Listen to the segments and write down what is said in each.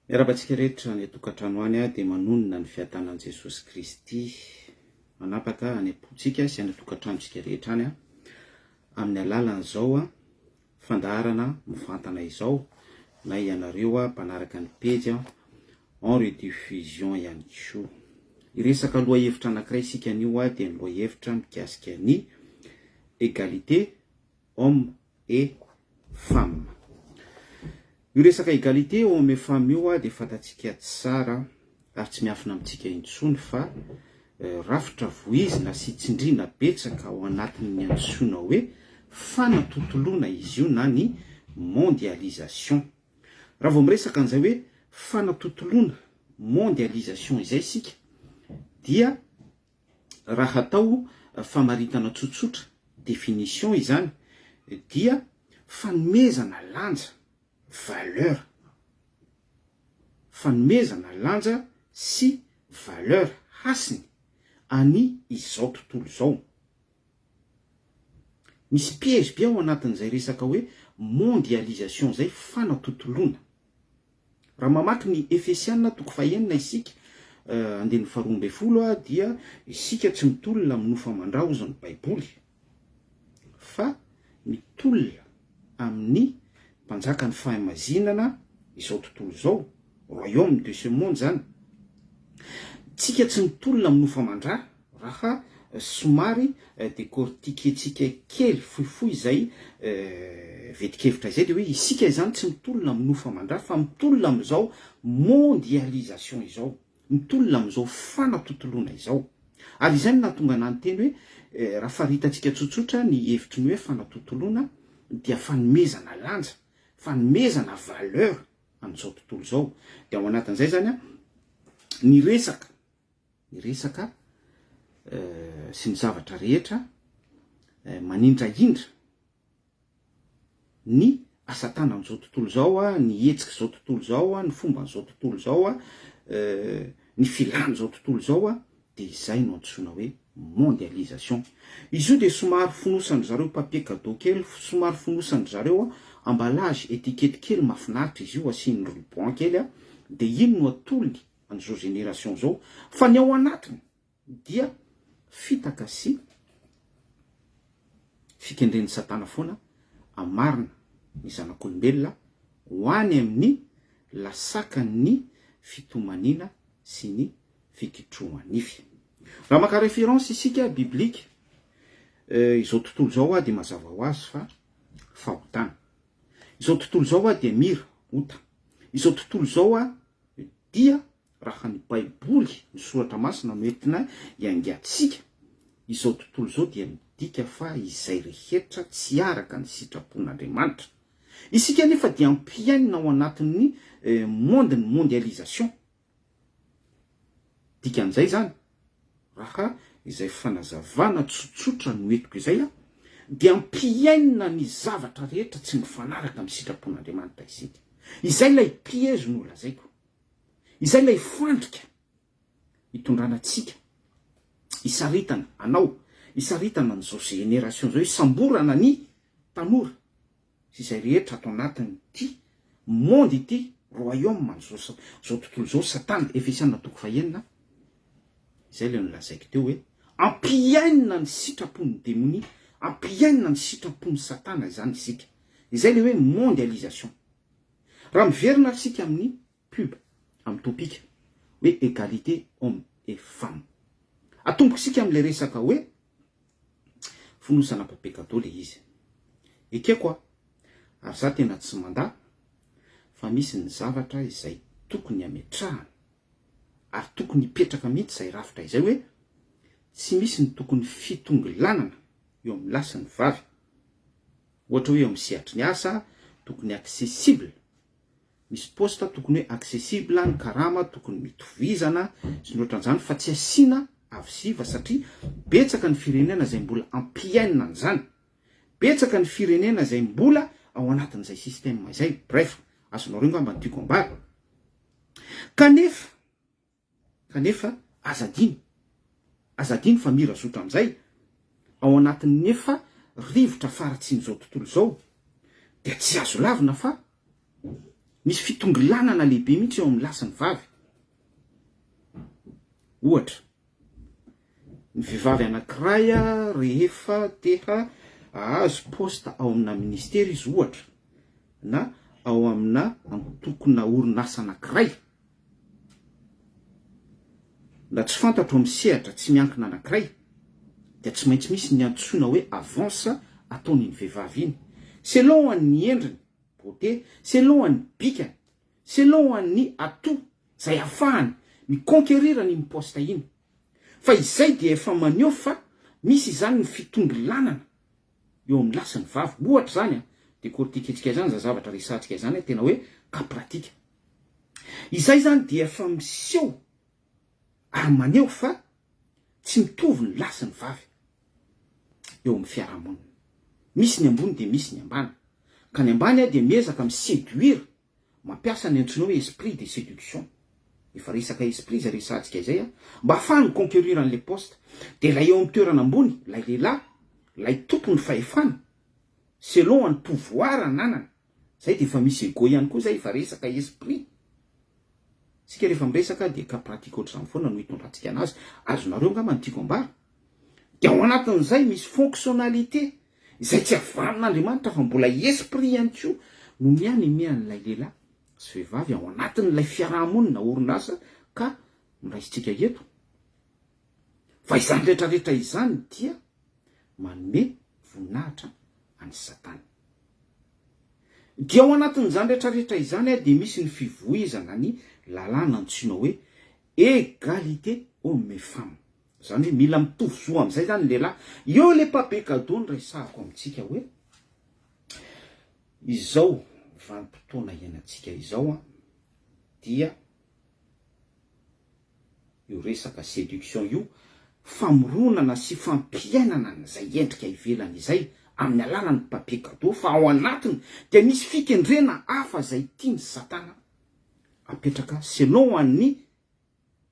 Miarahaba antsika rehetra any an-tokantrano any dia manonona ny fiadanan'i Jesosy Kristy manapaka any am-pontsika sy any an-tokantranontsika rehetra any amin'ny alalan'izao fandaharana mivantana izao na ianareo mpanaraka ny pejy en rediffusion ihany koa. Hiresaka lohahevitra anankiray isika anio dia ny lohahevitra mikasika ny égalité homme et femme. Io resaka égalité homme et femme io dia fantatsika tsara ary tsy miafina amintsika intsony fa rafitra voizina sy tsindriana betsaka ao anatin'ny antsoina hoe fanatontoloana izy io na ny mondialisation. Raha vao miresaka an'izay hoe fanatontoloana, mondialisation, izay isika dia raha atao famaritana tsotsotra, définition, izany dia fanomezana lanja, valeur, fanomezana lanja sy valeur, hasiny, an'i izao tontolo izao. Misy piège be ao anatin'izay resaka hoe mondialisation izay, fanatontoloana. Raha mamaky ny Efesiana toko fahenina isika, andininy faharoa ambin'ny folo, dia isika tsy mitolona amin'ny nofo aman-dra hozy ny Baiboly, fa mitolona amin'ny mpanjakan'ny fahamazinana izao tontolo izao, royaume de ce monde izany. Tsika tsy mitolona amin'ny nofo aman-dra raha somary decortiquer-tsika kely fohifohy izay vetin-kevitra izay dia hoe isika izany tsy mitolona amin'ny nofo aman-dra fa mitolona amin'izao mondialisation izao, mitolona amin'izao fanatontoloana izao. Ary izay no nahatonga anah niteny hoe raha faritantsika tsotsotra ny hevitry ny hoe fanatontoloana dia fanomezana lanja, fanomezana valeur an'izao tontolo izao. Dia ao anatin'izay izany ny resaka ny resaka sy ny zavatra rehetra manindrahindra ny asa tanan'izao tontolo izao, ny hetsik'izao tontolo izao, ny fomban'izao tontolo izao, ny filan'izao tontolo izao, dia izay no antsoina hoe mondialisation. Izy io dia somary fonosan-dry zareo papier cadeau kely, somary fonosan-dry zareo emballage, étiquette kely mahafinaritra izy io, asiany ruban kely, dia iny no atolony an'izao génération izao fa ny ao anatiny dia fitaka sy fikendren'i satana foana amarina ny zanak'olombelona ho any amin'ny lasakan'ny fitomaniana sy ny fikitroha-nify. Raha maka référence isika biblique izao tontolo izao dia mazava ho azy fa fahotana. Izao tontolo izao dia mira, ota. Izao tontolo izao dia raha ny Baiboly, ny Soratra Masina no entina hiaingantsika, izao tontolo izao dia midika fa izay rehetra tsy araka ny sitrapon'Andriamanitra. Isika anefa dia ampiainina ao anatin'ny monde-n'ny mondialisation. Dikan'izay izany, raha izay fanazavana tsotsotra no entiko izay, dia ampiainina ny zavatra rehetra tsy mifanaraka amin'ny sitrapon'Andriamanitra isika. Izay ilay piège nolazaiko. Izay ilay fandrika hitondrana antsika, hisaritana anao, hisaritana an'izao génération izao, hisamborana ny tanora sy izay rehetra ato anatin'ity monde ity, royaume an'izao izao tontolo izao, satana, Efesiana toko fahenina, izay ilay nolazaiko teo hoe ampiainina ny sitrapon'ny demonia, ampiainina ny sitrapon'i satana izany isika. Izay ilay hoe mondialisation. Raha miverina ary isika amin'ny pub, amin'ny topic hoe égalité homme et femme. Atomboko isika amin'ilay resaka hoe fonosana papier cadeau ilay izy. Ekeko aho, ary za tena tsy mandà fa misy ny zavatra izay tokony hametrahana ary tokony hipetraka mihitsy izay rafitra izay hoe tsy misy ny tokony fitongilanana eo amin'ny lahy sy ny vavy. Ohatra hoe eo amin'ny sehatry ny asa, tokony accessible, misy poste tokony hoe accessible, ny karama tokony mitovizana sy ny ohatran'izany fa tsy asiana avo sy iva satria betsaka ny firenena izay mbola ampiainina an'izany, betsaka ny firenena izay mbola ao anatin'izay système izay, bref, azonareo ngamba ny tiako ambara. Kanefa. Kanefa aza adino, aza adino fa mira zotra amin'izay, ao anatin'ny efa rivotra faratsian'izao tontolo izao, dia tsy azo lavina fa. Misy fitongilanana lehibe mihitsy eo amin'ny lahy sy ny vavy. Ohatra, ny vehivavy anankiray rehefa te hahazo poste ao amina ministera izy ohatra, na ao amina antokona orinasa anankiray, na tsy fantatro amin'ny sehatra tsy miankina anankiray, dia tsy maintsy misy ny antsoina hoe avance ataon'iny vehivavy iny, selon ny endriny, beauté, selon ny bikany, selon ny atout izay ahafahany mi-conquerir an'iny poste iny. Fa izay dia efa maneho fa misy izany ny fitongilanana eo amin'ny lahy sy ny vavy. Ohatra izany an, décortiquer-tsika izany izany zavatra resahantsika izany an, tena hoe cas pratique. Izay izany dia efa miseho ary maneho fa tsy mitovy ny lahy sy ny vavy eo amin'ny fiarahamonina. Misy ny ambony dia misy ny ambany. Ka ny ambany dia miezaka mi-seduire, mampiasa ny antsoina hoe esprit de séduction. Efa resaka esprit izay resahantsika izay an, mba ahafahany mi-conquerir an'ilay poste. Dia ilay eo amin'ny toerana ambony, ilay lehilahy, ilay tompon'ny fahefana, selon ny pouvoir ananany, Zay dia efa misy ego ihany koa zay fa resaka esprit. Tsika rehefa miresaka dia cas pratique ohatr'izany foana no hitondrantsika anazy. Azonareo angamba ny tiako ambara. Dia ao anatin'izay misy fonctionnalité izay tsy avy amin'Andriamanitra fa mbola esprit ihany koa no mi-animer an'ilay lehilahy sy vehivavy ao anatin'ilay fiaraha-monina orinasa ka noraisintsika eto. Fa izany rehetrarehetra izany dia manome voninahitra an'i Satana. Dia ao anatin'izany rehetrarehetra izany dia misy ny fivoizana ny lalàna antsoina hoe égalité homme et femme. Izany hoe mila mitovy zo amin'izay izany ny lehilahy. Eo ilay papier cadeau no resahako amintsika hoe izao vanim-potoana iainantsika izao dia io resaka séduction io, famoronana sy fampiainana an'izay endrika ivelany izay amin'ny alalan'ny papier cadeau fa ao anatiny dia misy fikendrena hafa izay tian'i satana apetraka selon an'ny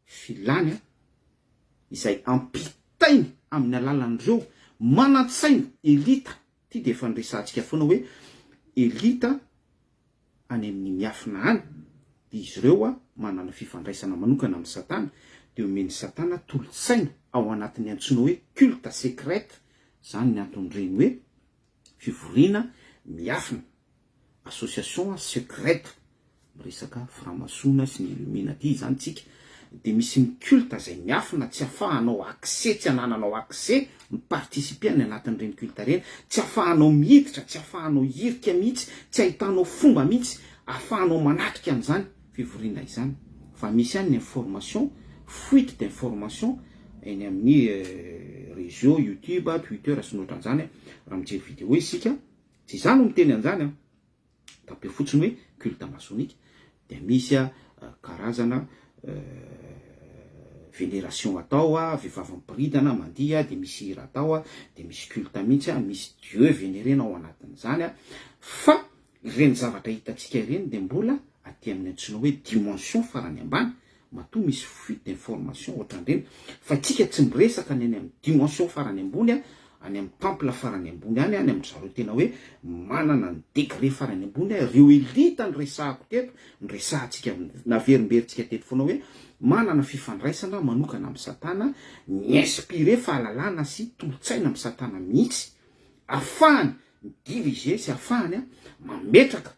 filany izay ampitainy amin'ny alalan'ireo manan-tsaina elita, ity dia efa niresahantsika foana hoe elita any amin'ny miafina any, dia izy ireo manana fifandraisana manokana amin'i Satana, dia omen'i Satana tolo-tsaina ao anatin'ny antsoina hoe culte secrète, izany ny anton'ireny hoe fivoriana miafina, association secrète, miresaka franc-maçon sy ny illuminati izany tsika, dia misy ny culte izay miafina tsy afahanao accès, tsy anananao accès mi-participer any anatin'ireny culte ireny, tsy afahanao miditra, tsy afahanao hirika mihitsy, tsy ahitanao fomba mihitsy afahanao manatrika an'izany fivoriana izany, fa misy ihany ny information, fuite d'information eny amin'ny réseau, youtube, twitter sy ny ohatran'izany, raha mijery vidéo isika, tsy izaho no miteny an'izany an! Tapeo fotsiny hoe culte maçonnique dia misy karazana vénération atao, vehivavy miboridana mandihy dia misy hira atao dia misy culte mihitsy, misy dieu vénérena ao anatin'izany fa ireny zavatra hitantsika ireny dia mbola aty amin'ny antsoina hoe dimension farany ambany matoa misy fuite d'information ohatran'ireny fa tsika tsy miresaka ny any amin'ny dimension farany ambony a, any amin'ny temple farany ambony any, any amin-dry zareo tena hoe manana ny degré farany ambony a, ireo elite niresahako teto, niresahantsika, naverimberintsika teto foana hoe manana fifandraisana manokana amin'i satana, mi-inspirer fahalalana sy tolo-tsaina amin'i satana mihitsy, afahany mi-diriger sy afahany mametraka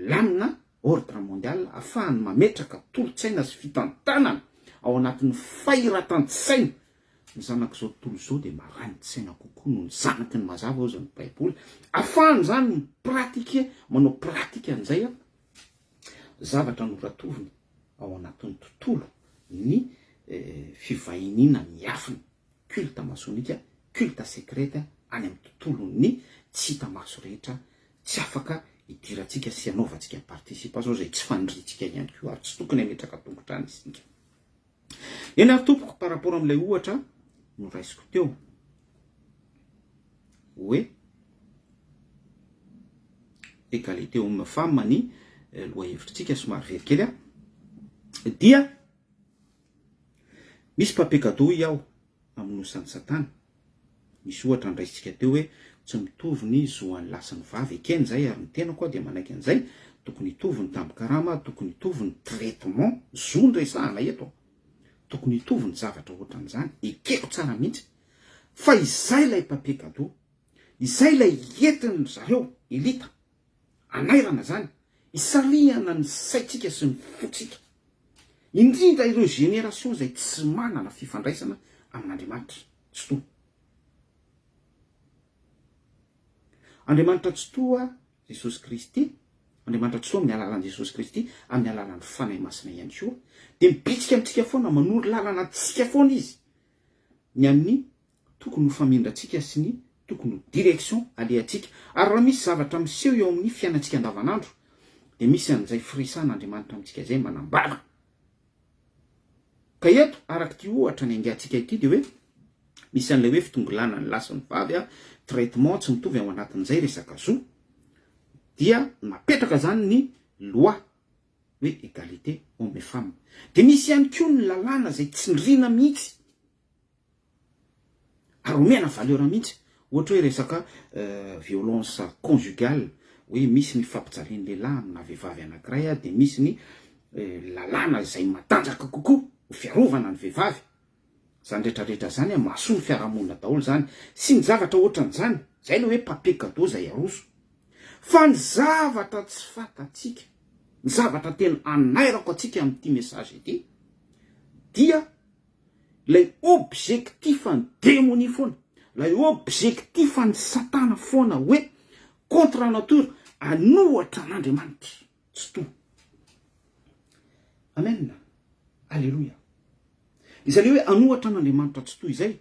lamina, ordre mondial, afahany mametraka tolo-tsaina sy fitantanana ao anatin'ny fahiratan-tsaina. Ny zanak'izao tontolo izao dia marani-tsaina kokoa noho ny zanaky ny mazava hozy ny Baiboly. Afahany izany mi-pratiquer, manao pratique an'izay zavatra noratoviny ao anatin'ny tontolo ny fivahiniana miafina. Culte masonika, culte secrète any amin'ny tontolon'ny tsy hita maso rehetra tsy afaka idirantsika sy anaovantsika participation izay tsy faniriantsika ihany koa ary tsy tokony hametraka tongotra any isika. Eny ary tompoko par rapport amin'ilay ohatra noraisiko teo hoe égalité homme femme ny lohahevitritsika somary very kely aho dia Misy mpapiaka-doha hoy aho amin'ny osan'i Satana. Misy ohatra niraisintsika teo hoe. Tsy mitovy ny zo an'ny lahy sy ny vavy, ekena izay ary ny tenako aho dia manaiky an'izay, tokony hitovy ny tambin-karama, tokony hitovy ny traitement, zo no resahana eto an! Tokony hitovy ny zavatra ohatran'izany, ekeko tsara mihitsy, fa izay ilay papier cadeau, izay ilay entin-dry zareo, elita, anairana izany, isarihana ny saintsika sy ny fontsika, indrindra ireo génération izay tsy manana fifandraisana amin'Andriamanitra, tsy toa. Andriamanitra Tsitoha, Jesosy Kristy, Andriamanitra Tsitoha amin'ny alalan'i Jesosy Kristy, amin'ny alalan'ny Fanahy Masina ihany koa, dia mibitsika amintsika foana, manoro lalana antsika foana Izy, ny amin'ny tokony ho famindrantsika sy ny tokony ho direction alehantsika. Ary raha misy zavatra miseho eo amin'ny fiainantsika andavanandro, dia misy an'izay firesahan'Andriamanitra amintsika izay manambara. Ka eto, araka ity ohatra niaingantsika ity dia hoe misy an'ilay hoe fitongilana ny lahy sy ny vavy, traitement tsy mitovy ao anatin'izay resaka zo, dia napetraka izany ny loi hoe égalité homme et femme. Dia misy ihany koa ny lalàna izay tsindriana mihitsy. Ary omena valeur mihitsy, ohatra hoe resaka violence conjugale, hoe misy ny fampijalian'ny lehilahy amina vehivavy anankiray dia misy ny lalàna izay matanjaka kokoa ho fiarovana ny vehivavy, izany rehetra rehetra izany mahasoa ny fiarahamonina daholo izany, sy ny zavatra ohatran'izany, izay ilay hoe papier cadeau izay aroso. Fa ny zavatra tsy fantatsika, ny zavatra tena anairako antsika amin'ity message ity dia Ilay objectif an'ny demonia foana, ilay objectif an'i satana foana hoe contre nature, anohatra an'Andriamanitra Tsitoha. Amen. Aleloia. Izay le hoe anohatra an'Andriamanitra Tsitoha izay,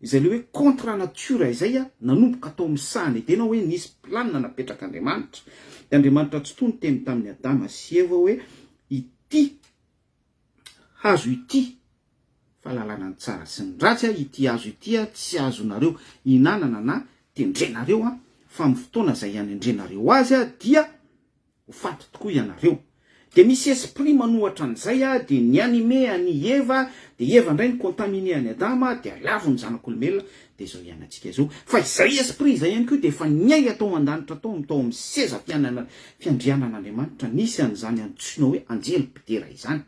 izay le hoe contre nature izay a, nanomboka tao amin'ny sahan'i Edena hoe nisy planina napetrak'Andriamanitra. Dia Andriamanitra Tsitoha niteny tamin'i Adama sy Eva hoe ity hazo ity fahalalana ny tsara sy ny ratsy a, ity hazo ity a tsy azonareo ihinanana na tendrenareo a, fa amin'ny fotoana izay hanendrenareo azy a dia ho faty tokoa ianareo. Dia misy esprit manohatra an'izay a, dia ni-animer an'i Eva, dia Eva indray ni-contaminer an'i Adama, dia lavo ny zanak'olombelona, dia izao iainantsika izao. Fa izay esprit izay ihany koa dia efa niainga tao an-danitra tao, tao amin'ny seza fianana, fiandrianan'Andriamanitra, nisy an'izany antsoina hoe anjely mpidera izany.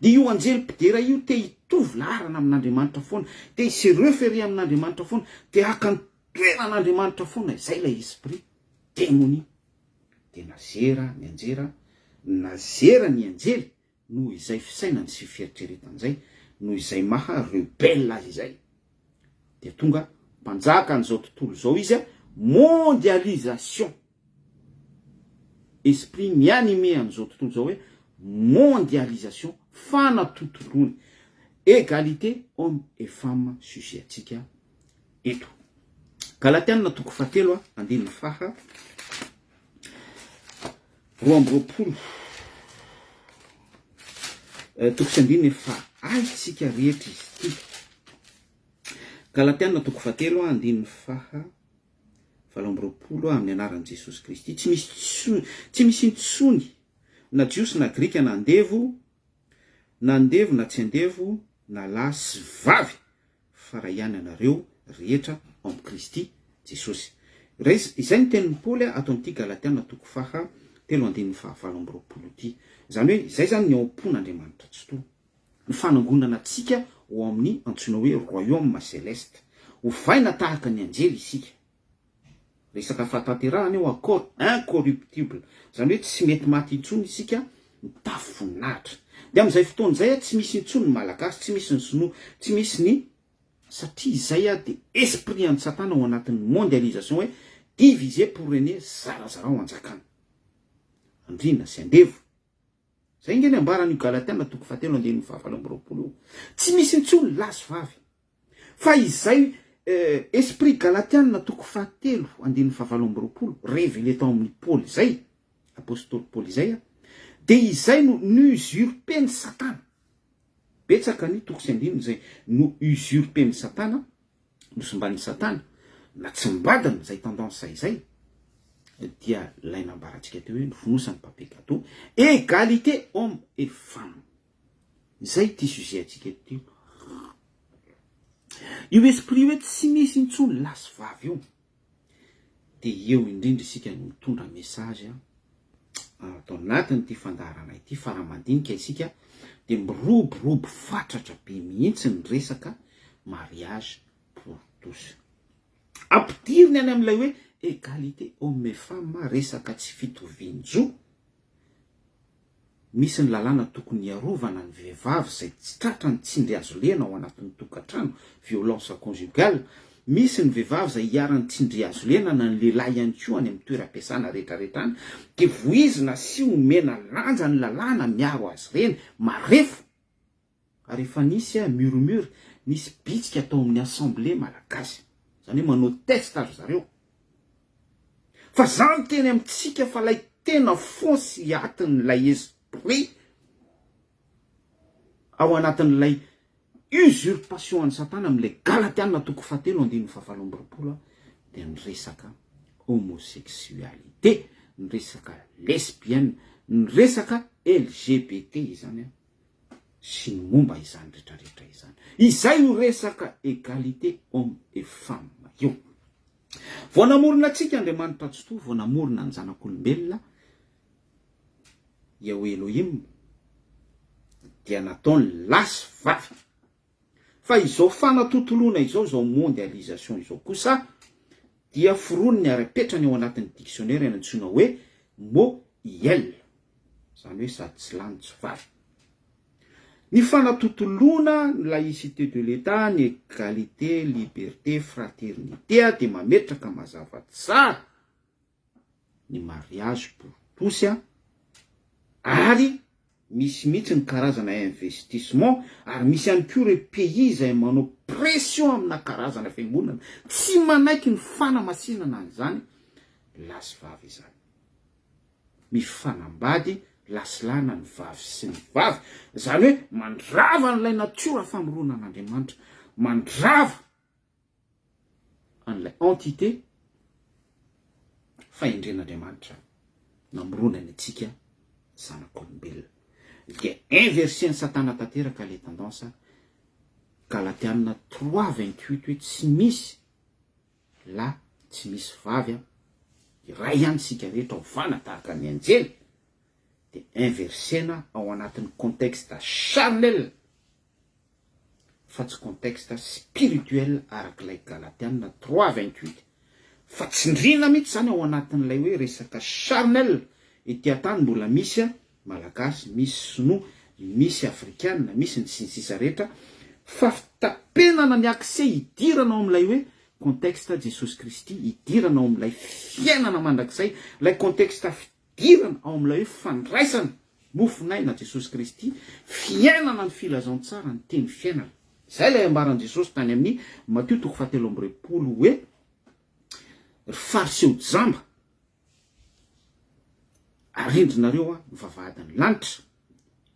Dia io anjely mpidera io te hitovy laharana amin'Andriamanitra foana, te hi-se referer amin'Andriamanitra foana, te haka ny toeran'Andriamanitra foana, izay ilay esprit, demonia. Dia nazera ny anjera, nazera ny anjely, noho izay fisainany sy fieritreretany izay, noho izay maha rebelle azy izay, dia tonga mpanjaka an'izao tontolo izao izy, mondialisation, esprit mi-animer an'izao tontolo izao hoe mondialisation, fanatontoloana, égalité homme et femme sujet antsika eto. Galatiana toko fahatelo andininy faha 22. Toko sy andininy efa haintsika rehetra izy ity. Galatiana toko fahatelo andininy faha 28 amin'ny anaran'i Jesosy Kristy. Tsy misy tsy misy intsony na Jiosy na Grika na andevo na andevo na tsy andevo na lahy sy vavy fa ray ihany anareo rehetra ao amin'i Kristy Jesosy. Res, Izay ny tenin'i Paoly ato amin'ity Galatiana toko faha telo andininy faha 28 ity. Izany hoe izay izany ny ao am-pon'Andriamanitra Tsitoha. Ny fanangonana antsika ao amin'ny antsoina hoe Royaume Céleste. Ovaina tahaka ny anjely isika. Resaka fahatanterahana io, accord incorruptible. Izany hoe tsy mety maty intsony isika, mitafy voninahitra. Dia amin'izay fotoana izay tsy misy intsony ny Malagasy, tsy misy ny Sinoa, tsy misy ny. Satria izay dia esprit an'i Satana ao anatin'ny mondialisation hoe diviser pour régner, zarazarao hanjakana. Andriana sy andevo. Izay ange ny ambaran'io Galatiana toko fahatelo andininy fahavalo amby 20 io. Tsy misy intsony lahy sy vavy. Fa izay esprit galatiana toko fahatelo andininy fahavalo amby 20 révélé tao amin'i Paoly izay, apostoly Paoly izay, dia izay no ni-usurper-n'i Satana. Betsaka ny toko sy andininy izay no-usurper-n'i Satana, nosimban'i Satana, na tsimbadiny izay tendance izay, dia ilay nambarantsika teo hoe nofonosany papier cadeau, égalité homme et femme. Izay ity sujet antsika eto ity. Io esprit hoe tsy misy intsony lahy sy vavy io. Dia eo indrindra isika no mitondra message ato anatin'ity fandaharana ity fa raha mandinika isika dia miroborobo fatratra be mihitsy ny resaka mariage pour tous. Ampidiriny any amin'ilay hoe égalité homme et femme resaka tsy fitovian-jo. Misy ny lalàna tokony hiarovana ny vehivavy izay tsy tratra ny tsindry azo lena ao anatin'ny tokantrano, violence conjugale. Misy ny vehivavy izay iharan'ny tsindry azo lena na ny lehilahy ihany koa any amin'ny toeram-piasana rehetrarehetra any dia voizina sy omena lanja ny lalàna miaro azy ireny. Marefo! Ary efa nisy murmure, nisy bitsika tao amin'ny assemblée malagasy. Izany hoe manao test ry zareo. Fa za miteny amintsika fa ilay tena fond sy atin'ilay esprit ao anatin'ilay usurpation an'i satana amin'ilay galatiana toko fahatelo andininy fahavalo amby 20 dia ny resaka homosexualité, ny resaka lesbienne, ny resaka LGBT izany an. Sy ny momba izany retraretra izany. Izay io resaka égalité homme et femme io. Vao namorona antsika Andriamanitra Tsitoha, vao namorona ny zanak'olombelona, Yahweh Elohim, dia nataony lahy sy vavy. Fa izao fanatontoloana izao, izao mondialisation izao kosa, dia foroniny ary apetrany ao anatin'ny dictionnaire ny antsoina hoe mot iel, izany hoe sady tsy lahy no tsy vavy. Ny fanatontoloana ny laïcité de l'Etat, ny égalité, liberté, fraternité dia mametraka mazava tsara ny mariage pour tous a, ary misy mihitsy ny karazana investissement ary misy ihany koa ireo pays izay manao pression amina karazana fiangonana tsy manaiky ny fanamasinana an'izany lahy sy vavy izany. Mifanambady lahy sy lahy na ny vavy sy ny vavy, izany hoe mandrava an'ilay natiora famoronan'Andriamanitra, mandrava an'ilay entité fahendren'Andriamanitra namoronany antsika zanak'olombelona. Dia inverser-n'i Satana tanteraka ilay tendance, Galatiana 3:28 hoe tsy misy lahy, tsy misy vavy an, iray ihany isika rehetra ovana tahaka ny anjely, dia inverser-na ao anatin'ny contexte charnel fa tsy contexte spirituel arak'ilay Galatiana 3:28 fa tsindriana mihitsy zany ao anatin'ilay hoe resaka charnel ety an-tany mbola misy Malagasy, misy Sinoa, misy Afrikana, misy ny sy ny sisa rehetra fa fitapenana ny accès hidirana ao amin'ilay hoe contexte Jesosy Kristy, hidirana ao amin'ilay fiainana mandrakizay, ilay contexte fidirana ao amin'ilay hoe fandraisana Mofon'aina Jesosy Kristy, fiainana ny filazantsara, ny teny fiainana. Izay ilay ambaran'i Jesosy tany amin'ny Matio toko fahatelo amby 20 hoe, Ry Fariseo jamba, arendrinareo ny vavahadin'ny lanitra.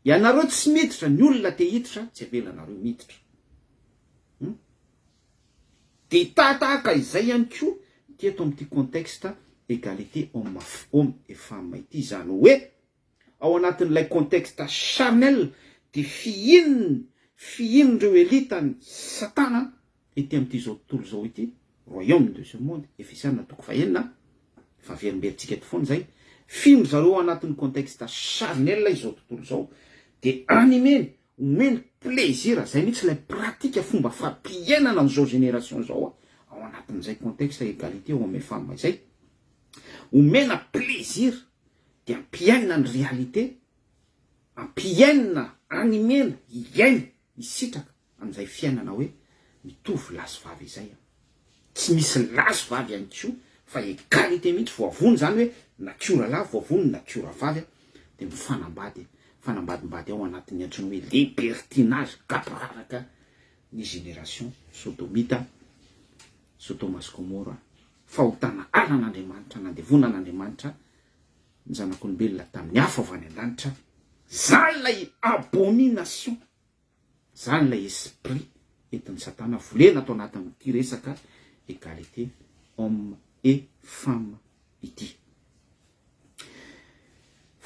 Ianareo tsy miditra, ny olona te hiditra tsy avelanareo miditra. Dia tahatahaka izay ihany koa ity eto amin'ity contexte égalité homme homme et femme ity, izany hoe ao anatin'ilay contexte charnel dia fihininy fihinin'ireo elite-n'i satana ety amin'ity izao tontolo izao ity, royaume de ce monde, Efesiana toko fahenina, efa averimberintsika eto foana izay, fihinin-dry zareo ao anatin'ny contexte charnel izao tontolo izao, dia animeny, omeny plaisir, izay mihitsy ilay pratique fomba fampiainana an'izao génération izao ao anatin'izay contexte égalité homme et femme izay, omena plaisir dia ampiainina ny réalité, ampiainina, animena, hiaina, hisitraka amin'izay fiainana hoe mitovy lahy sy vavy izay an. Tsy misy lahy sy vavy ihany koa fa égalité mihitsy, voavono izany hoe natiora lahy, voavono natiora vavy an, dia mifanambady, mifanambadimbady ao anatin'ny antsoina hoe libertinage gaboraraka ny génération sodomita, Sodoma sy Gomora, fahotana alan'Andriamanitra, nandevonan'Andriamanitra ny zanak'olombelona tamin'ny afo avy any an-danitra, zany ilay abomination, zany ilay esprit entin'i satana volena ato anatin'ity resaka égalité homme et femme ity.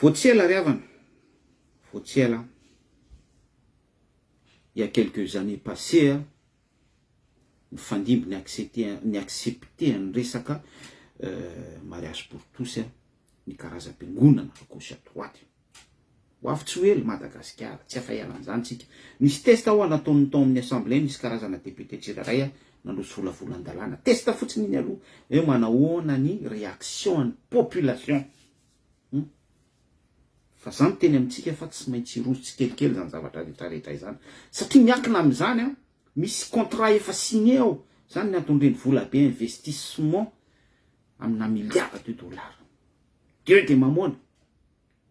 Vao tsy ela ry havana, vao tsy ela, il y a quelques années passées, nifandimby ny accepter ny accepter ny resaka. Mariage pour tous ny karazam-piangonana à gauche à droite. Ho avy tsy ho ela i Madagasikara, tsy afa-hiala an'izany tsika. Nisy test ho'a nataon'ny tao amin'ny assemblée, nisy karazana député tsirairay nandroso volavolan-dalàna. Test fotsiny iny aloha, hoe manahoana ny réaction an'ny population. Hum. Fa za miteny amintsika fa tsy maintsy hiroso tsikelikely izany zavatra rehetra rehetra izany. Satria miankina amin'izany an, misy contrat efa signé ao, izany ny anton'ireny vola be investissement amina milliards de dollars. Dieu de Mamona.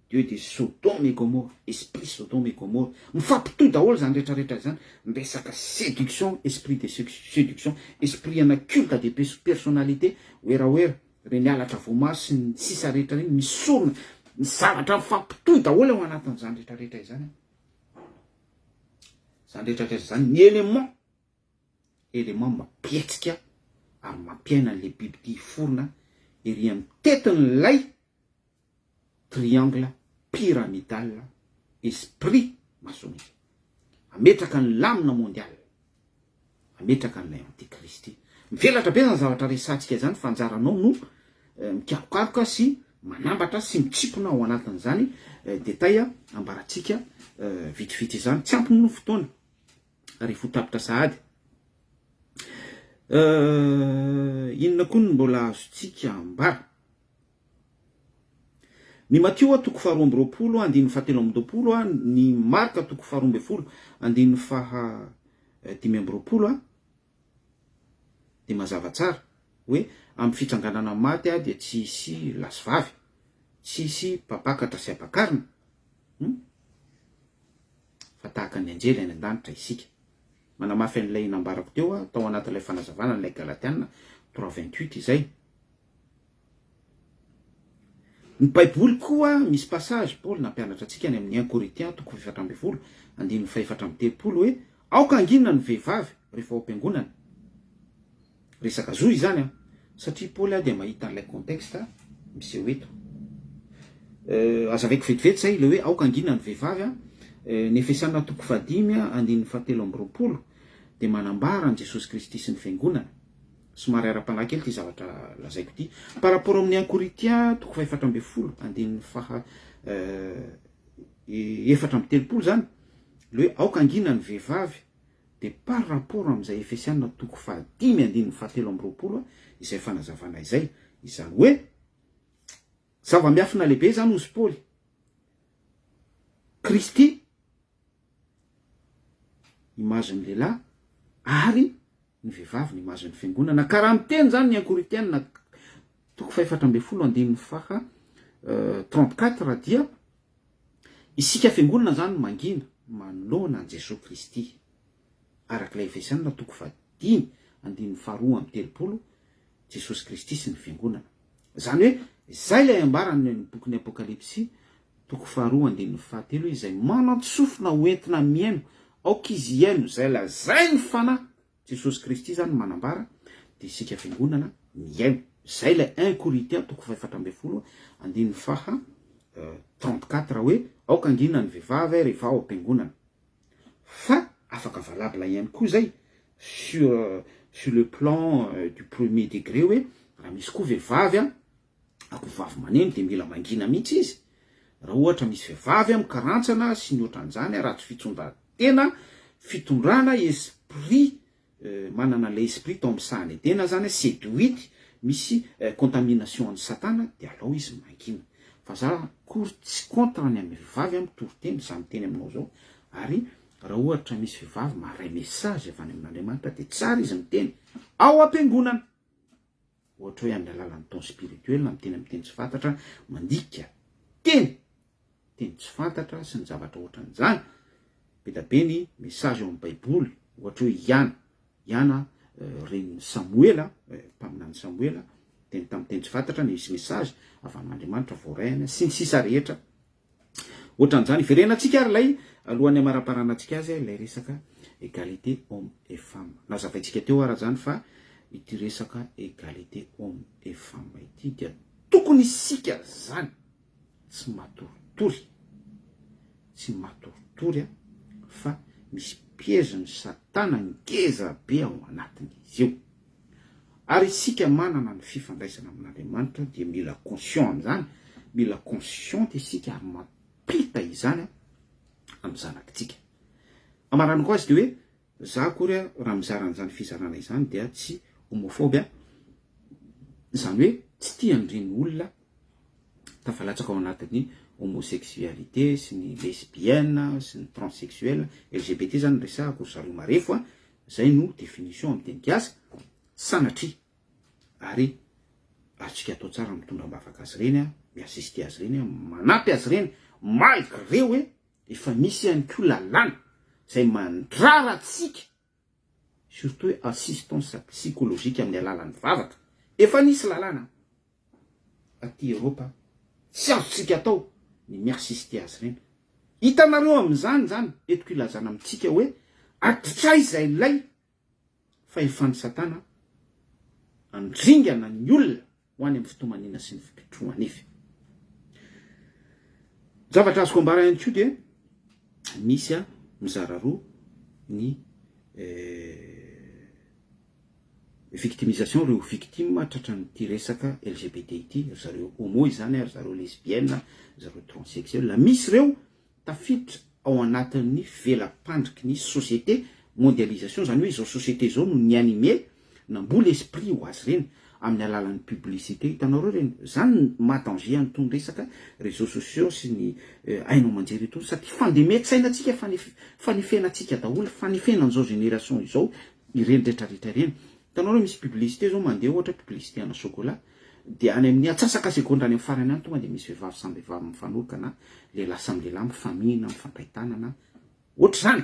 Dieu de Sodome et Gomorrhe, esprit Sodome et Gomorrhe, mifampitohy daholo izany rehetra rehetra izany, ny resaka séduction, esprit de séduction, esprit ana culte de personnalité, werawera, ireny halatra voamaso sy ny sisa rehetra ireny, misy sorona, ny zavatra mifampitohy daholo ao anatin'izany rehetra rehetra izany, izany rehetra rehetra izany, ny élément, élément mampihetsika ary mampiaina an'ilay bibidia hiforona ery amin'ny tetin'ilay triangle pyramidal esprit maçonnique ametraka ny lamina mondial ametraka an'ilay antikristy. Mivelatra be zany zavatra resahantsika izany fa anjaranao no mikarokaroka sy manambatra sy mitsimpona ao anatin'izany détail ambarantsika vitsivitsy izany. Tsy ampy moa ny fotoana ary efa ho tapitra sahady. Inona koa no mbola azontsika ambara? Ny Matio toko faharoa amby roapolo andininy fahatelo amby roapolo, ny Marka toko faharoa ambin'ny folo andininy faha 25 dia mazava tsara hoe amin'ny fitsanganana amin'ny maty dia tsy hisy lahy sy vavy, tsy hisy mpampakatra sy ampakarina, hum, fa tahaka ny anjely any an-danitra isika. Manamafy an'ilay nambarako teo tao anatin'ilay fanazavana an'ilay Galatiana 3 28 izay. Ny Baiboly koa misy passage Paoly nampianatra antsika any amin'ny un Corinthiens toko faha-14 andininy faha-34 hoe aoka hangina ny vehivavy rehefa ao am-piangonana. Resaka zo izany an! Satria Paoly dia mahita an'ilay contexte miseho eto. Azavaiko vetivety izay ilay hoe aoka hangina ny vehivavy an! Ny Efesiana toko fahadimy andininy fahatelo amby roapolo dia manambara an'i Jesosy Kristy sy ny Fiangonana. Somary ara-panahy kely ity zavatra lazaiko ity. Par rapport amin'ny un Corinthiens toko faha-14 andininy faha 34 izany, le hoe aoka hangina ny vehivavy dia par rapport amin'izay Efesiana toko fahadimy andininy fahatelo amby roapolo izay fanazavana izay. Izany hoe zava-miafina lehibe izany hozy Paoly. Kristy image-n'ny lehilahy ary ny vehivavy ny image-n'ny fiangonana. Ka raha miteny izany ny un Korintiana toko faha-14 andininy faha 34 dia isika fiangonana izany mangina manoloana an'i Jesoa Kristy. Araka ilay Efesiana toko fahadimy andininy faha-32 Jesosy Kristy sy ny fiangonana. Izany hoe izay ilay ambarany ny bokin'ny Apokalypsy toko faharoa andininy fahatelo hoe izay manan-tsofina ho entina mihaino aoka izy hihaino izay lazain'ny Fanahy, Jesosy Kristy izany no manambara, dia isika fiangonana mihaino. Izay ilay un Korintiana toko faha-14 andininy faha 34 hoe aoka hangina ny vehivavy rehefa ao am-piangonana. Fa afaka valable ihany koa izay sur sur le plan du premier degré hoe raha misy koa vehivavy an, akovavy maneno dia mila mangina mihitsy izy, raha ohatra misy vehivavy an mikarantsana sy ny ohatran'izany ratsy fitondran-tena, fitondrana esprit manana ilay esprit tao amin'ny sahan'i Edena zany seduite misy contamination an'i satana dia alao izy mangina fa za akory tsy contre ny amin'ny vehivavy an mitory teny za miteny aminao zao ary raha ohatra misy vehivavy maharay message avy any amin'Andriamanitra dia tsara izy miteny ao am-piangonana ohatra hoe amin'ny alalan'ny don spirituel miteny amin'ny teny tsy fantatra mandika teny teny tsy fantatra sy ny zavatra ohatran'izany, be da be ny message ao amin'ny baiboly, ohatra hoe i Ana, i Ana renin'i Samoela, mpaminany Samoela, teny tamin'ny teny tsy fantatra, nisy message avy amin'Andriamanitra voarainy, sy ny sisa rehetra ohatran'izany. Iverenantsika ary ilay alohan'ny hamaramparanantsika azy ilay resaka égalité homme et femme. Nazavaintsika teo ara zany fa ity resaka égalité homme et femme ity dia tokony isika zany tsy matoritory, tsy matoritory an, fa misy piège ny satana ngeza be ao anatin'izy io. Ary isika manana ny fifandraisana amin'Andriamanitra dia mila conscient amin'izany, mila consciente isika ary mampita izany amin'ny zanakitsika. Amaranako azy dia hoe za akory raha mizara an'izany fizarana izany dia tsy homophobe aho, izany hoe tsy tia an'ireny olona tafalatsaka ao anatin'ny homosexualité sy ny lesbienne sy ny transsexuel, LGBT zany no resahako ry zareo marefo a, zay no définition amin'ny teny gasy, sanatria ary azontsika atao tsara mitondra am-bavaka azy ireny a, mi-assister azy ireny a, manampy azy ireny malgré hoe efa misy ihany koa lalàna izay mandrara antsika surtout hoe assistance psychologique amin'ny alalan'ny vavaka, efa nisy lalàna aty Eropa tsy azontsika atao ny mi-assister azy ireny. Hitanareo amin'izany izany entiko ilazana amintsika hoe hatraiza ilay fahefan'i Satana handringana ny olona ho any amin'ny fitomaniana sy ny fikitroha-nify. Ny zavatra azoko ambara ihany koa dia misy mizara roa ny victimisation, ireo victime tratran'ity resaka LGBT ity, ry zareo homo izany, ry zareo lesbienne, ry zareo transsexuel, misy ireo tafiditra ao anatin'ny vela-pandriky ny société, mondialisation, izany hoe izao société izao no ni-animer, namboly esprit ho azy ireny amin'ny alalan'ny publicité, hitanareo ireny, izany ny maha danger an'itony resaka réseaux sociaux sy ny haino aman-jery itony satria fandemen-tsaina antsika, fanefena antsika daholo, fanefena an'izao génération izao ireny retraretra ireny, hitanareo misy publicité izao mandeha ohatra publicité ana chocolat, Dia any amin'ny atsasaka segondra any amin'ny farany any tonga dia misy vehivavy samy vehivavy mifanoroka na lehilahy samy lehilahy mifamihina, mifandray tanana, ohatr'izany.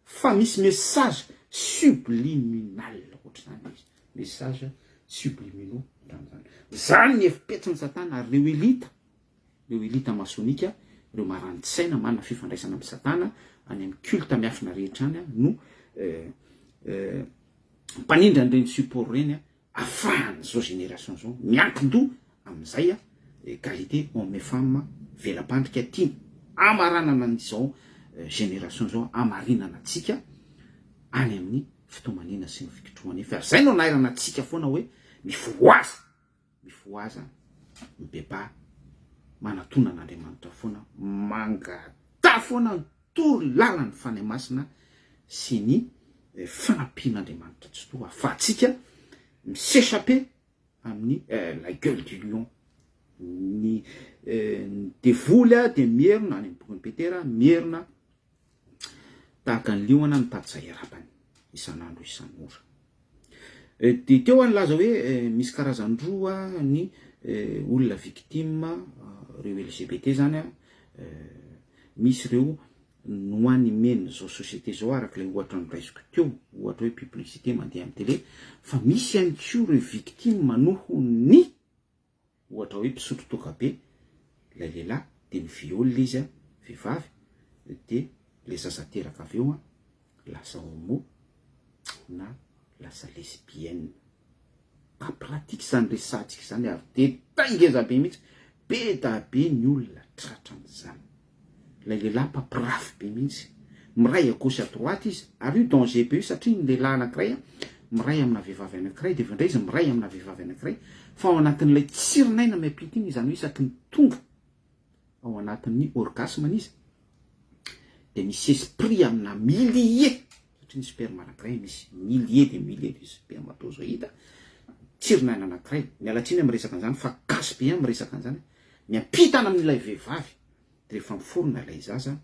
Fa misy message subliminal ohatr'izany ilay izy, message subliminaux ohatran'izany. Izany ny hevi-petsin'i Satana ary ireo elita, ireo elita masonika, ireo marani-tsaina manana fifandraisana amin'i Satana any amin'ny culte miafina rehetra any no mpanindry an'ireny support ireny. Afahan'izao génération zao miankin-doha amin'izay a égalité homme et femme vela-pandrika tiana hamaranana an'izao génération zao hamarinana antsika any amin'ny fitomaniana sy ny fikitrohana efa ary zay no anairana antsika foana hoe mifohaza mifohaza mibebaha manatona an'Andriamanitra foana mangataha foana ny toro lalan'ny Fanahy Masina sy ny fanampian'Andriamanitra Tsitoha ahafahantsika mi-s'échapper amin'ny la gueule du lion. Ny devoly dia mierona any amin'ny bokin'i Petera, mierona tahaka ny liona mitady izay harapany isan'andro isan'ora. Dia teo aho nilaza hoe misy karazany roa ny olona victime ireo LGBT zany an, misy ireo noanimen'izao société izao araka ilay ohatra noraisiko teo, ohatra hoe publicité mandeha amin'ny télé, fa misy ihany koa ireo victime noho ny ohatra hoe mpisotro toaka be ilay lehilahy dia ni-viol izy an, vehivavy, dia ilay zaza teraka avy eo an lasa homo na lasa lesbienne. Pas pratique izany resahantsika izany ary détail ngeza be mihitsy, be da be ny olona tratran'izany. Ilay lehilahy mpampirafy be mihitsy. Miray à gauche à droite izy. Ary io danger be io satria ny lehilahy anankiray miray amina vehivavy anankiray dia avy eo indray izy miray amina vehivavy anankiray fa ao anatin'ilay tsirin'aina miampita iny izany hoe isaky ny tonga ao anatin'ny orgasme-ny izy dia misy esprit amina milliers satria ny sperme anankiray misy milliers de milliers de spermatozoïdes tsirin'aina anankiray. Miala tsiny aho miresaka an'izany fa gasy be aho miresaka an'izany. Miampita any amin'ilay vehivavy de rehefa miforona ilay zaza,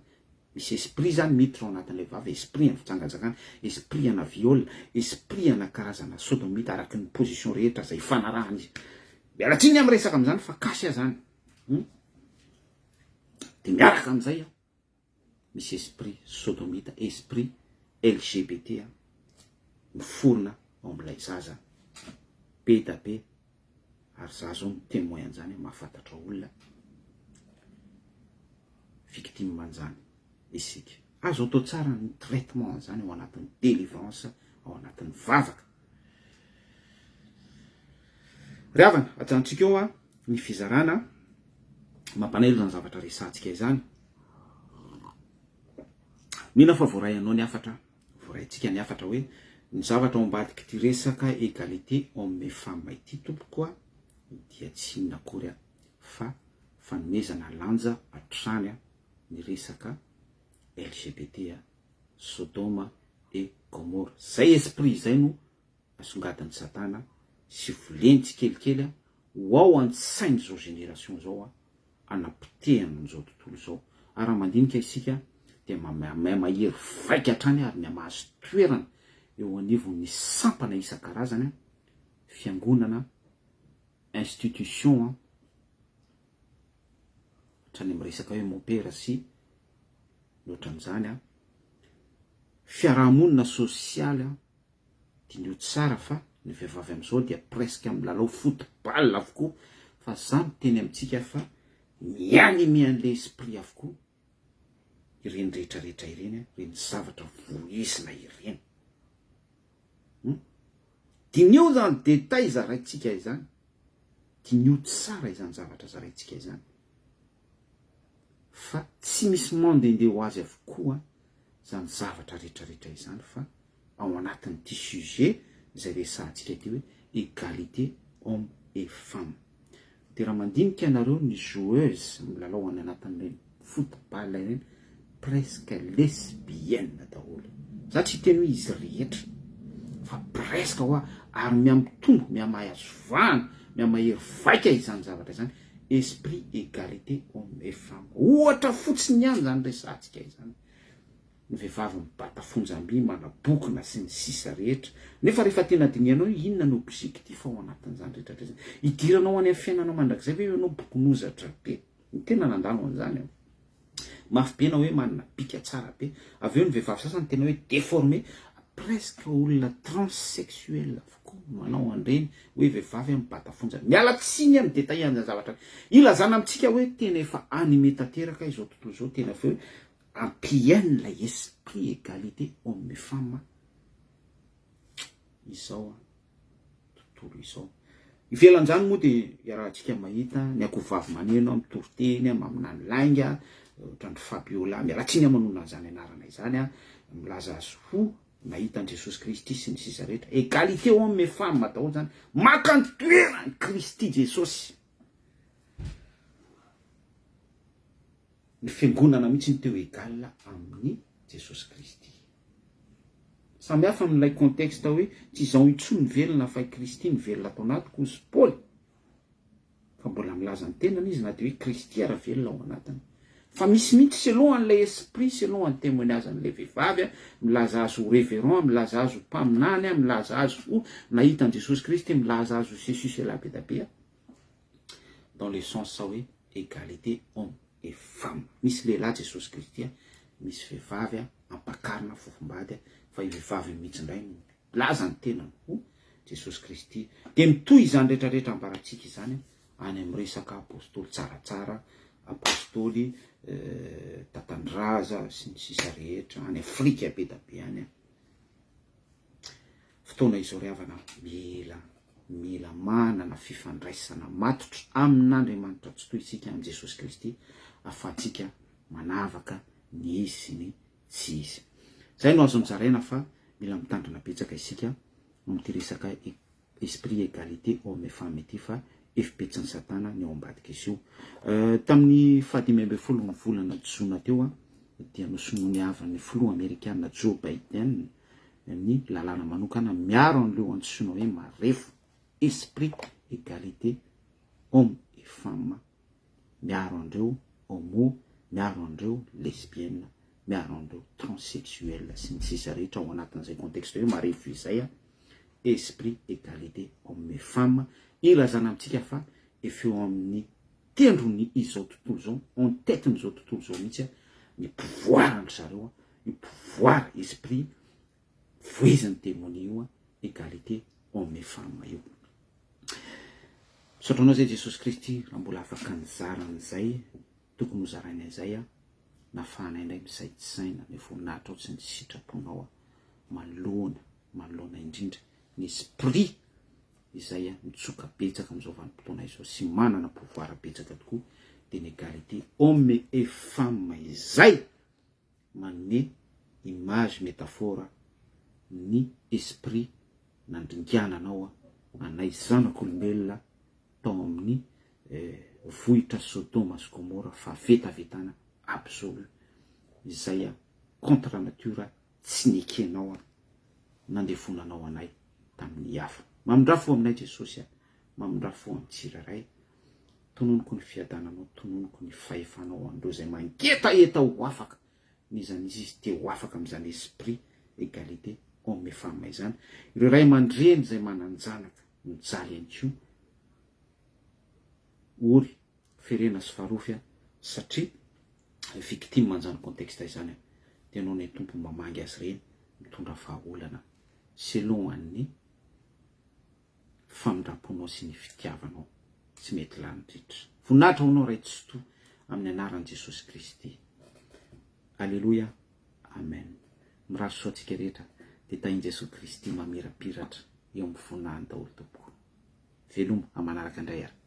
misy esprit zany miditra ao anatin'ilay vehivavy, esprit ana fijangajangana, esprit ana viol, esprit ana karazana sodomita araky ny position rehetra izay ifanarahana izy. Miala tsiny aho miresaka amin'izany fa gasy aho zany. Hum? De miaraka amin'izay aho. Misy esprit sodomita, esprit LGBT miforona ao amin'ilay zaza be da be ary za zao no témoin an'izany mahafantatra olona victime an'izany isika. Azo atao tsara ny traitement an'izany ao anatin'ny délivrance, ao anatin'ny vavaka. Ry havana, ajanontsika eo ny fizarana mampalahelo izany zavatra resahantsika izany. Mino aho fa voaray anao ny hafatra, voaraintsika ny hafatra hoe. Ny zavatra ao ambadik'ity resaka égalité homme et femme ity tompoko a dia tsy inona akory a fa fanomezana lanja hatrany ny resaka LGBT a, Sodoma et Gomorrhe. Zay esprit izay no asongadin'i satana sy voleny tsikelikely ho ao an-tsain'izao génération izao hanapotehana an'izao tontolo izao. Ary raha mandinika isika dia mahery vaika hatrany ary mihamahazo toerana eo anivon'ny sampana isan-karazany, fiangonana, institution, hatrany amin'ny resaka hoe mompera sy ny ohatran'izany, fiarahamonina sosialy, Diniho tsara fa ny vehivavy amin'izao dia presque milalao football avokoa fa za miteny amintsika fa mi-animer an'ilay esprit avokoa ireny rehetra rehetra ireny, ireny zavatra voizina ireny. Hum? Diniho izany détail zaraintsika izany. Diniho tsara izany zavatra zaraintsika izany. Fa tsy misy mandehandeha ho azy avokoa izany zavatra rehetra rehetra izany fa ao anatin'ity sujet izay resahantsika ity hoe égalité homme et femme. Dia raha mandinika ianareo ny joueuse milalao any anatin'ireny football ireny presque lesbienne daholo. Za tsy hiteny hoe izy rehetra fa presque hoa ary mihamitombo, mihamahazo vahana, mihamahery vaika izany zavatra izany. Esprit égalité homme et femme. Ohatra fotsiny ihany izany resahantsika izany. Ny vehivavy mibata fonjam-by, manabokona sy ny sisa rehetra. Nefa rehefa tena dinihanao hoe inona no objectif ao anatin'izany rehetra rehetra izany. Hidiranao any amin'ny fiainana mandrakizay ve ianao bokon'ozatra be. Ny tena nandalo an'izany aho. Mafy be na hoe manana bika tsara be. Avy eo ny vehivavy sasany tena hoe déformé, presque olona transsexuel avokoa no manao an'ireny hoe vehivavy mibata fonja. Miala tsiny amin'ny détail an'izany zavatra. Ilazana amintsika hoe tena efa animé tanteraka izao tontolo izao, tena efa hoe ampiaina ilay esprit égalité homme et femme izao tontolo izao. Ivelan'izany moa dia iarahantsika mahita ny akohovavy maneno, mitory teny, maminany lainga, ohatran'ny Fabiola, miala tsiny aho manonona an'izany anarana izany, milaza azy ho nahita an'i Jesosy Kristy sy ny sisa rehetra. Égalité homme et femme daholo izany, maka ny toeran'i Kristy Jesosy. Ny fiangonana mihitsy no teo égal amin'i Jesosy Kristy. Samy hafa amin'ilay contexte hoe tsy izaho intsony no velona fa i Kristy no velona ato anatiko hozy Paoly. Fa mbola milaza ny tenany izy na dia hoe Kristy ara velona ao anatiny. Fa misy mihitsy selon an'ilay esprit, selon an'ny témoignage an'ilay vehivavy, milaza azy ho révérend, milaza azy ho mpaminany, milaza azy ho nahita an'i Jesosy Kristy, milaza azy ho ceci cela be da be. Dans le sens hoe égalité homme et femme. Misy lehilahy Jesosy Kristy, misy vehivavy ampakarina fofombady fa io vehivavy io mihitsy indray no milaza ny tenany ho Jesosy Kristy. Dia mitohy izany rehetra rehetra ambarantsika izany any amin'ny resaka apostoly tsaratsara, apostoly tatandraza sy ny sisa rehetra any Afrika be da be any. Fotoana izao ry havana mila mila manana fifandraisana matotra amin'Andriamanitra Tsitoha isika amin'i Jesosy Kristy afahantsika manavaka ny izy sy ny tsy izy. Izay no azo nozaraina fa mila mitandrina betsaka isika amin'ity resaka esprit égalité homme et femme ity fa efipetsin'i satana ny ao ambadik'izy io. Tamin'ny faha-15 ny volana jona teo dia nosoniavin'ny filoha amerikana Joe Biden ny lalàna manokana miaro an'ireo antsoina hoe marefo, esprit égalité homme et femme, miaro an'ireo homo, miaro an'ireo lesbienne, miaro an'ireo transsexuel sy ny sisa rehetra ao anatin'izay contexte hoe marefo izay, esprit égalité homme et femme, ilazana amintsika fa efa eo amin'ny tendrony izao tontolo izao, en tête-n'izao tontolo izao mihitsy ny pouvoir-ndry zareo, io pouvoir esprit voizin'ny demonia io, égalité homme et femme io. Misaotra anao zay Jesosy Kristy raha mbola afaka nizara an'izay tokony ho zaraina izay aho, nafahanay indray misaintsaina ny voninahitrao sy ny sitraponao manoloana, manoloana indrindra ny esprit izay mitsoka betsaka amin'izao vanim-potoana izao sy manana pouvoir betsaka tokoa dia ny égalité homme et femme izay manome image métaphore. ny esprit nandringananao anay zanak'olombelona tao amin'ny vohitra Sodoma sy Gomora fahavetavetana absolu izay contre nature tsy nekenao nandevonanao anay tamin'ny hafa. Mamindrà fo aminay Jesosy a, mamindrà fo amin'ny tsirairay. Tononiko ny fiadananao, tononiko ny fahefanao an'ireo izay mangetaheta ho afaka n'iza n'iza izy te ho afaka amin'izany esprit égalité homme et femme izany. Ireo ray aman-dreny izay manan-janaka mijaly ihany koa, ory, ferena sy farofy satria victime an'izany contexte izany dia ianao ny Tompo mamangy azy ireny mitondra vahaolana selon an'ny famindram-ponao sy ny fitiavanao tsy mety lany ritra. Voninahitra ho anao Ray Tsitoha amin'ny anaran'i Jesosy Kristy. Aleloia. Amen. Mirary soa antsika rehetra dia tahin'i Jesosy Kristy mamirapiratra eo amin'ny voninahiny daholo tompoko. Veloma amanaraka indray ary.